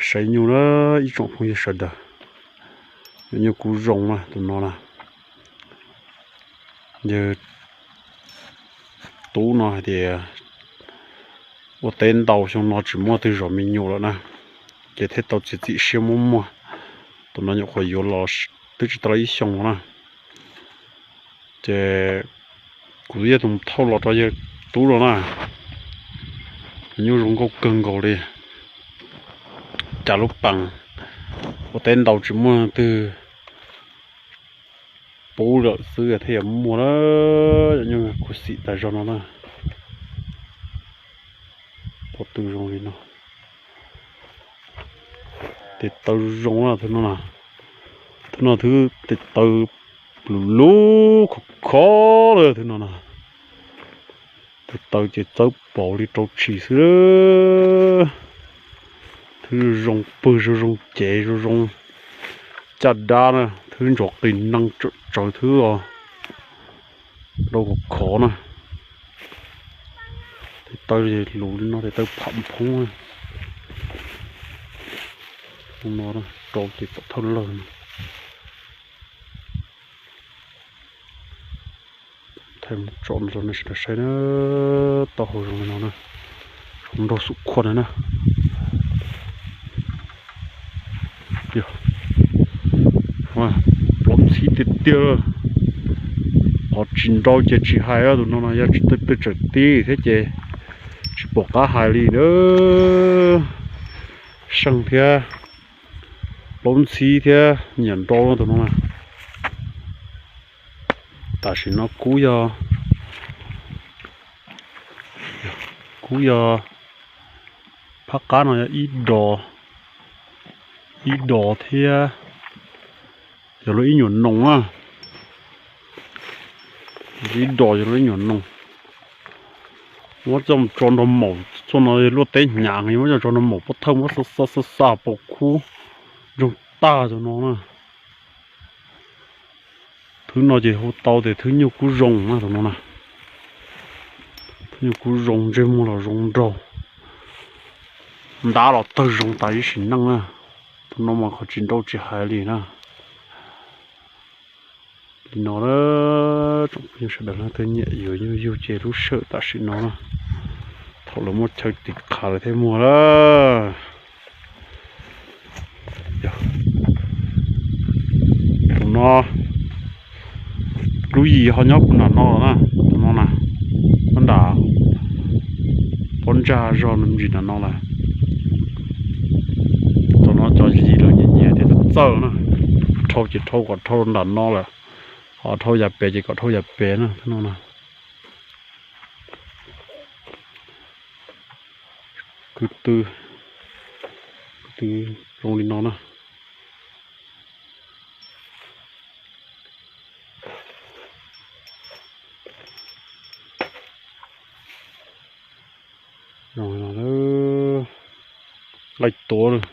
Saib nyuj na ib tsoom phooj ywg sawv daws, yog nyuj kub zoo na tus no na. Yawg tub no hais tias ua teb ntau xyoo no tsis muaj twg zov me nyuam lawm na, ces thiaj tau txiav txim siab muab muag. Tus no nyuam qhuav yuav los twb tsis tau ib xyoos no na. Ces kuv twb yog tus thauj los rau yawg tub los na. Nyuj zoo nkauj kawg nkaus li, cas lub pas ua teb ntau tsis muaj twg pub lawm xwb thiaj yuav muaj na. Nyuj khuv xim tas zog no na. Pob tw zoo li no, tes taw zoo na tus no na. Tus no tus tes taw lus lub khov khov lawm tus no na. Tes taw ces txawb paus li rau tshis xwb. Thwb zoo pwg zoo zoo cev zoo zoo caj dab na, thwb ntsuag qis neeg tsawv thwb os. Rau khov khov na. Tes taw lus li no tes taw pham phoob no, rau ces pom thawj lawg no. Thaij mus tsom rau nej sawv daws saib na. Taub hau zoo li no na, zoo nraug xum khuaj na na. Plaub ntxhib tiag tiag. Qhov tsis nrau ces tsis hais, tus no no yog tsis tawg tawg tsawm tib thiab ces tsis pom qab hais li na. Seej thiab plaub ntxhib thiab nyiam nrau tus no na. Tam sim no kub yog, kub yog phab qab no yog ib dos, ib dos thiab yog lub ib nyuam noog na. Ib dos yog lub ib nyuam noog. Muab coj tso nrog maum, txoj no luaj teb hnyav, muab coj tso nrog maum pov thawj muab xa xa xa xa pov khub ntsoog tag tus no na. Thwb no ces hu tau tias thwb nyuj kub zoo na tus no na. Thwb nyuj kub zoo, ntsej muag los zoo nraug, ntab los tawg zoo tas ib sim neej na. Tus no mas qhov tsis nrau tsis hais li na. Li no na, tsoom phooj ywg sawv daws leej twg nyiam yuav nyuj yug ces lub sij hawm tam sim no na, thaum lawv muaj chaw tiv qhav lawv thiaj muag na. Tus no, lub yim ho nyob puag nram no los na, tus no na, nyob nram pob ntsag zog me ntsis nram no lawm. Cov no cov yim lawv nyiam nyiam tias txawj txawj na, dhau ces dhau kom dhau nram no lawm, ho dhau yav pem ces kom dhau yav pem na, tus no na. Kwv tw, kwv tw zoo li no na. Zoo li no, laij tuav,